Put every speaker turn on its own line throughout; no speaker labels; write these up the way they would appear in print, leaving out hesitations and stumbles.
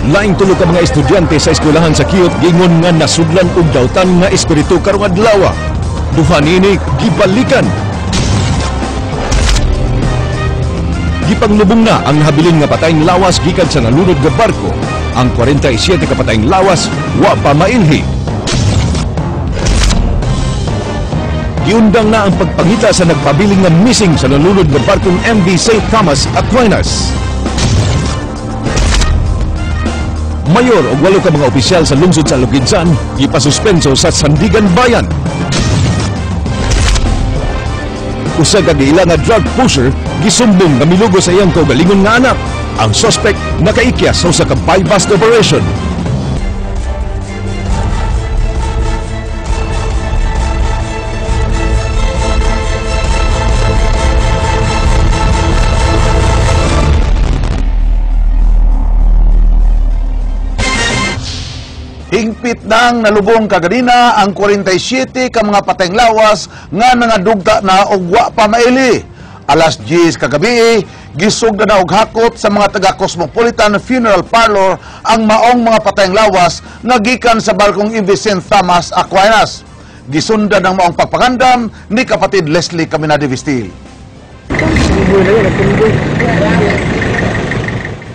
Laing tulo ka mga estudyante sa eskwelahan sa Kiyot gingon nga nasudlan og dautan nga espiritu karong adlaw. Duha niini gibalikan. Gipanglubong na ang nahabilin nga patayng lawas gikan sa nalunod nga barko. Ang 47 ka patayng lawas wa pa mailhi. Giundang na ang pagpangita sa nagpabiling nga missing sa nalunod nga barkong MV St. Thomas Aquinas. Mayor og 8 ka mga opisyal sa lungsod sa Aluginsan gipasuspenso sa Sandigan Bayan. Usa ka giila nga drug pusher gisumbong nga milugo sa iyang kaugalingon nga anak. Ang suspect nakaikya sa usa ka buy-bust operation.
Hingpit nang nalubong kaganina ang 47 ka mga patayng lawas nga nangadugta na og wa pa maili. Alas 10 kagabi, gisugda na og hakot sa mga taga Cosmopolitan Funeral Parlor ang maong mga patayng lawas nga gikan sa barkong MV St. Thomas Aquinas. Gisundan ang maong pagpangandam ni kapatid Leslie Caminade Vistil.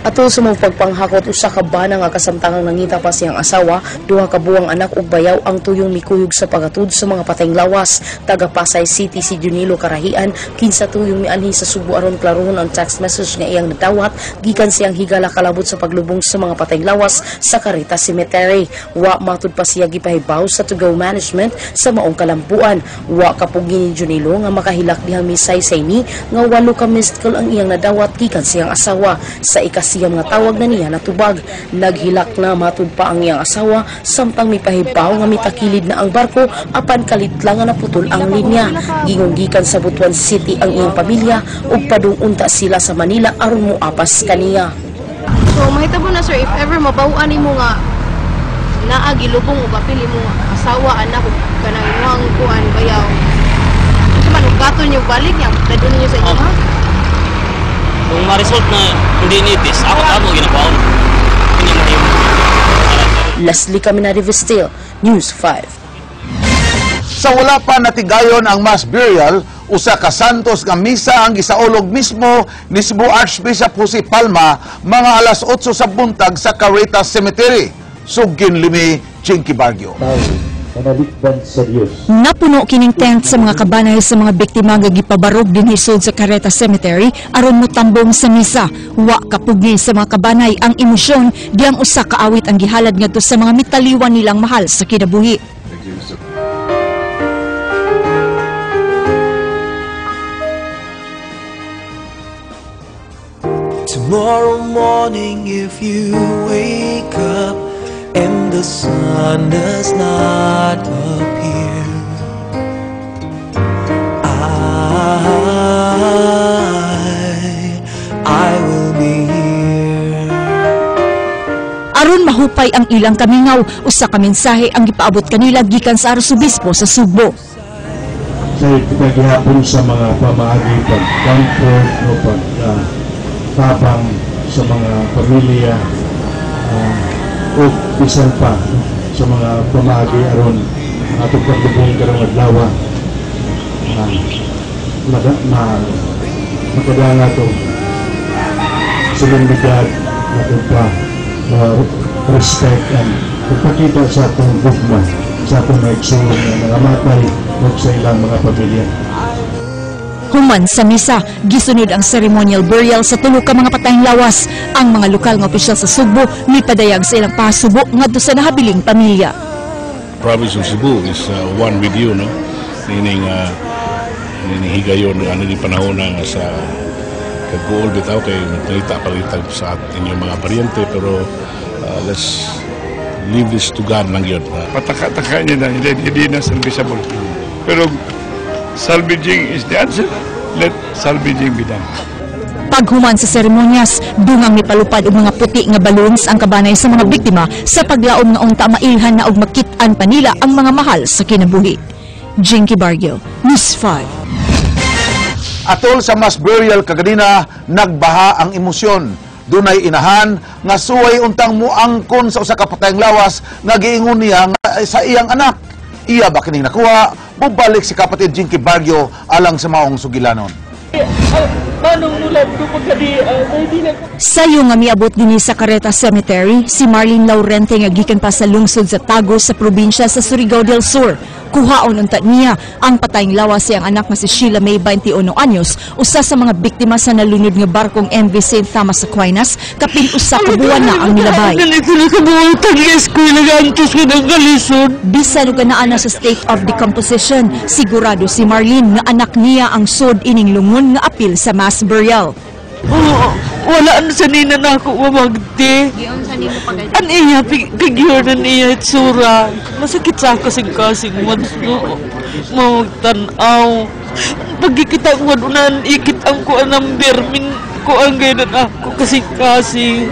Atol sa mga pagpanghakot, usa ka bana nga kasamtangang nangita pa siyang asawa, duha ka buwang anak ug bayaw ang tuyong mikuyog sa pagatud sa mga patayng lawas. Taga Pasay City si Junilo Karahian, kinsa tuyong mianhi sa Subo aron klarohon ang text message nga iyang nadawat gikan siyang higala kalabot sa paglubong sa mga patayng lawas sa Caritas Cemetery. Wa matud pa siya gipahibaw sa to-go management sa maong kalambuan. Wa kapugi ni Junilo nga makahilak dihang misaysay ni nga 8 ka missed call ang iyang nadawat gikan siyang asawa. Sa ikasiyam nga tawag na niya natubag. Naghilak na matud pa ang iyang asawa samtang mipahibaw nga mitakilid na ang barko apan kalit lang nga naputol ang linya. Gingong gikan sa Butuan City ang iyang pamilya ug padung unta sila sa Manila aron moapas kaniya.
So mahitabo na sir, if ever mabaw-an nimo nga naa gilubong og apil imo asawa, anak ug kanang imong kuan bayaw. Unsa man ug katon yung balik niya, dadun ninyo sa inyo ha?
Kung ma-result na hindi nitis, ako tamo ginapaon. Hindi mo yung
Leslie Caminade Vistil, News 5.
Sa wala pa natigayon ang mass burial, usa ka santos nga misa ang gisaulog mismo ni Cebu Archbishop Jose Palma mga alas 8 sa buntag sa Caritas Cemetery. Sugin limi, Chinky Barrio.
Napuno kining tent sa mga kabanay sa mga biktima nga gipabarog dinhi sud sa Caritas Cemetery aron motambong sa misa. Wa kapugi sa mga kabanay ang emosyon diyang usa ka awit ang gihalad ngadto sa mga mitaliwan nilang mahal sa kinabuhi.
Tomorrow morning if you wake up and the sun does not appear, I will be here.
Aron mahupay ang ilang kamingaw, usa ka mensahe ang gipaabot kanila gikan sa Arsobispo sa Sugbo.
Sa gihapon sa mga pamaagi pag-comfort o pag-tabang sa mga pamilya, o bisan pa sa mga pamaagi aron atong paglubong karong adlaw, makadanga to solemnidad natin pa respect and pagpakita sa atong gugma sa atong mga igsoon nga mga matay ug sa ilang mga pamilya.
Human sa misa, gisunod ang ceremonial burial sa tulo ka mga patayng lawas. Ang mga lokal nga opisyal sa Sugbo mipadayag sa ilang pasubo ngadto sa nahabiling pamilya.
Province of Cebu is one with you, no? Meaning, higayon, ano ni panahon na sa kag-uol bitaw kay nagtalita palitag sa inyong mga paryente, pero let's leave this to God lang yun.
Pataka-taka niya na, hindi na salvageable. Pero salvaging is the answer. Let salvaging be done.
Paghuman sa seremonyas, dungang mipalupad og mga puti nga balloons ang kabanay sa mga biktima sa paglaom nga unta mailhan na og makit-an pa nila ang mga mahal sa kinabuhi. Jinky Barrio, News 5.
Atol sa mass burial kaganina, nagbaha ang emosyon. Dunay inahan nga suway untang muangkon sa usa ka patayng lawas nga giingon niya nga sa iyang anak. Iya ba kining nakuha? Mubalik si kapatid Jinky Barrio alang sa maong sugilanon.
Sayo nga miabot dinhi sa Carreta Cemetery, si Marlene Laurente nga gikan pa sa lungsod sa Tago sa probinsya sa Surigao del Sur. Kuhaon unta niya ang patayng lawas siyang anak nga si Sheila May, 21 anyos, usa sa mga biktima sa nalunod nga barkong MV St. Thomas Aquinas, kapin 1 ka buwan na ang milabay. Bisan og naa na sa state of decomposition, sigurado si Marlene nga anak niya ang sod ining lungon nga apil sa mass burial.
Oo, wala na sa nina na ako mamagdi. An iya, figure na niya itsura. Masakit sa kasing-kasing magtanaw. Pagkikita ko unan, ikit ang kuan number, min kuan ganyan ako kasing-kasing.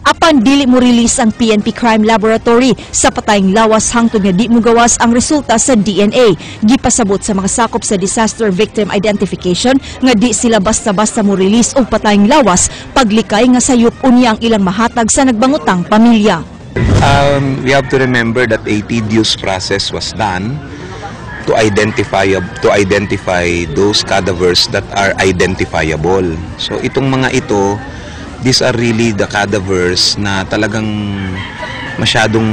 Apan dili mo release ang PNP Crime Laboratory sa patayng lawas hangtod nga di mo gawas ang resulta sa DNA. Gipasabot sa mga sakop sa Disaster Victim Identification nga di sila basta-basta mo release og patayng lawas paglikay nga sayop unya ang ilang mahatag sa nagbangutang pamilya.
We have to remember that a tedious process was done to identify those cadavers that are identifiable. So itong mga ito, these are really the cadavers na talagang masyadong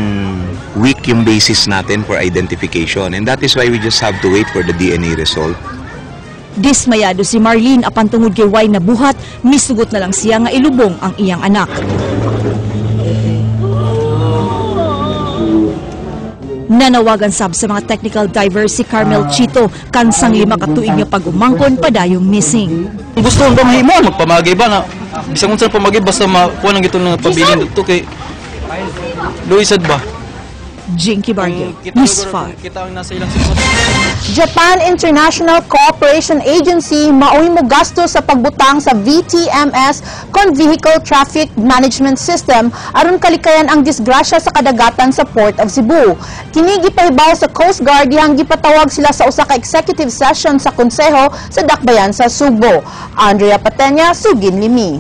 weak yung basis natin for identification. And that is why we just have to wait for the DNA result.
Dismayado si Marlene, apan tungod kay way nabuhat, misugot na lang siya nga ilubong ang iyang anak. Nanawagan sab sa mga technical divers si Carmel Chito kansang 5 ka tuig nga pag-umangkon padayong missing.
Gusto ko mahimo magpamagay ba na bisan unsa pamagay, basta makuha lang gito nga pabilin dito kay luoy sad ba.
Jinky Barrio, News 5.
Kita ang nasa ilang sitwasyon.
Japan International Cooperation Agency maoy mo gasto sa pagbutang sa VTMS kon Vehicle Traffic Management System aron kalikayan ang disgrasya sa kadagatan sa Port of Cebu. Kini gipahibaw sa Coast Guard dihang gipatawag sila sa usa ka executive session sa konseho sa Dakbayan sa Sugbo. Andrea Patenya, sugin limi.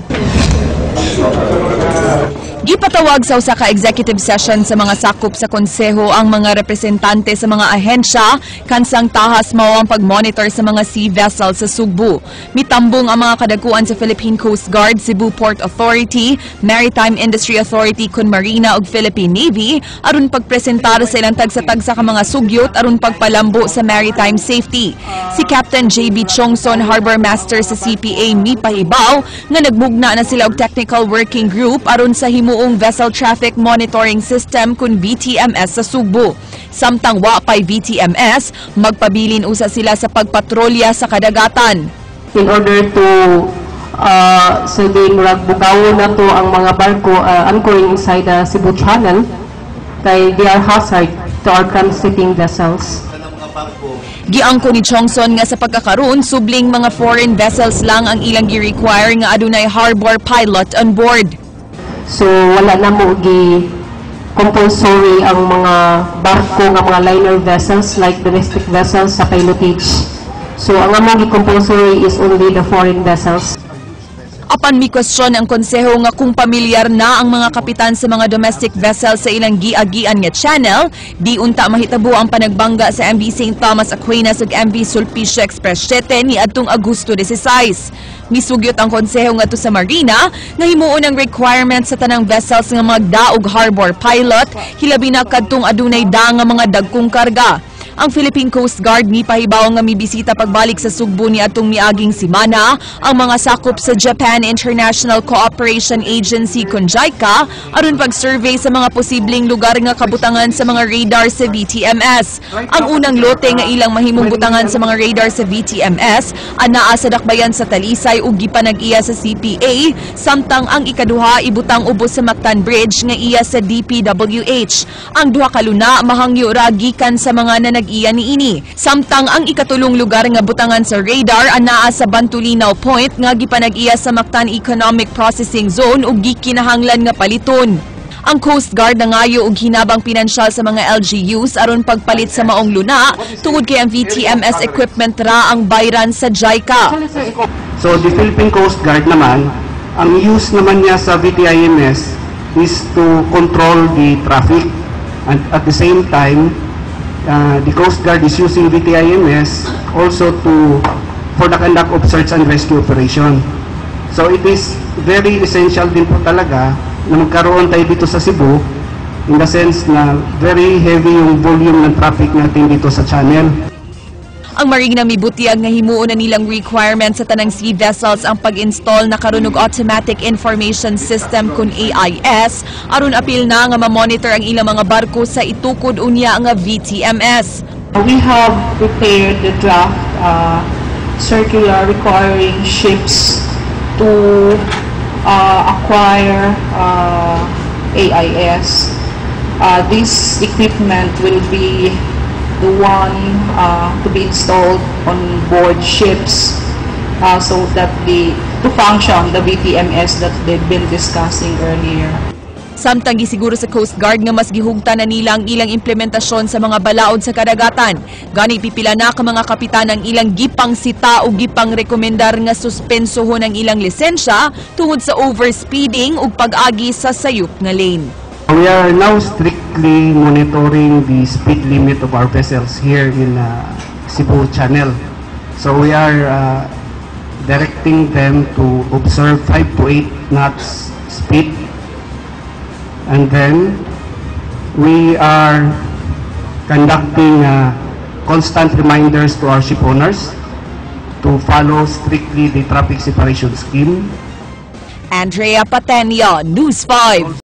Gipatawag sa usa ka executive session sa mga sakop sa konseho ang mga representante sa mga ahensya kansang tahas mao ang pag-monitor sa mga sea vessels sa Sugbo. Mitambong ang mga kadakuan sa Philippine Coast Guard, Cebu Port Authority, Maritime Industry Authority kun Marina ug Philippine Navy aron pagpresentar sa ilang tagsa-tagsa ka mga sugyot aron pagpalambo sa maritime safety. Si Captain JB Chongson, Harbor Master sa CPA, mipahibaw nga nagmugna na sila og technical working group aron sa himuong Vessel Traffic Monitoring System kun VTMS sa Sugbo. Samtang wa pay VTMS, magpabilin usa sila sa pagpatrolya sa kadagatan.
In order to sabihin murag bugawon na to ang mga barko anchoring inside the Cebu Channel kay they are hazard to our transiting vessels.
Giangko ni Chongson nga sa pagkakaroon, subling mga foreign vessels lang ang ilang gi-require nga adunay harbor pilot on board.
So wala na mo gi compulsory ang mga barko nga mga liner vessels like domestic vessels sa pilotage. So ang among gi-compulsory is only the foreign vessels.
Apan mi kwestiyon ang konseho nga kung pamilyar na ang mga kapitan sa mga domestic vessels sa ilang giagian nga channel, di unta mahitabo ang panagbangga sa MV St. Thomas Aquinas ug MV Sulpicio Express 7 ni adtong Agosto 16. Misugyot ang konseho ngadto sa Marina nga himuon ang requirement sa tanang vessels nga magdaog harbor pilot, hilabi na kadtong adunay da nga mga dagkong karga. Ang Philippine Coast Guard mipahibaw nga mibisita pagbalik sa Sugbo ni atong miaging simana ang mga sakop sa Japan International Cooperation Agency kun JICA aron pag-survey sa mga posibleng lugar nga kabutangan sa mga radar sa VTMS. Ang unang lote nga ilang mahimong butangan sa mga radar sa VTMS anaa sa dakbayan sa Talisay ug gipanag-iya sa CPA, samtang ang ikaduha ibutang ubos sa Mactan Bridge nga iya sa DPWH. Ang duha ka luna mahangyo ra gikan sa mga nanag-iya niini. Samtang ang ikatulong lugar nga butangan sa radar anaa sa Bantulinaw Point nga gipanag-iya sa Mactan Economic Processing Zone ug gikinahanglan nga paliton. Ang Coast Guard nangayo og hinabang pinansyal sa mga LGUs aron pagpalit sa maong luna tungod kay ang VTMS equipment ra ang bayran sa JICA.
So the Philippine Coast Guard naman Ang use naman niya sa VTIMS is to control the traffic, and at the same time, the Coast Guard is using VTIMS also to for the conduct of search and rescue operation. So it is very essential din po talaga na magkaroon tayo dito sa Cebu, in the sense na very heavy yung volume ng traffic natin dito sa channel.
Ang Marina mibutiyag nga himuon na nilang requirement sa tanang sea vessels ang pag-install na karon og Automatic Information System kun AIS, aron apil na nga ma-monitor ang ilang mga barko sa itukod unya nga VTMS.
We have prepared the draft circular requiring ships to acquire AIS. This equipment will be the one to be installed on board ships so that the to function the VTMS that they've been discussing earlier.
Samtang gisiguro sa Coast Guard nga mas gihugtan na nila ang ilang implementasyon sa mga balaod sa kadagatan. Gani pipila na ka mga kapitan ang ilang gipang sita o gipang rekomendar nga suspensohon ang ilang lisensya tungod sa overspeeding ug pag-agi sa sayop nga lane.
We are now strictly monitoring the speed limit of our vessels here in Cebu Channel. So we are directing them to observe 5 to 8 knots speed. And then we are conducting constant reminders to our ship owners to follow strictly the traffic separation scheme.
Andrea Patenio, News 5.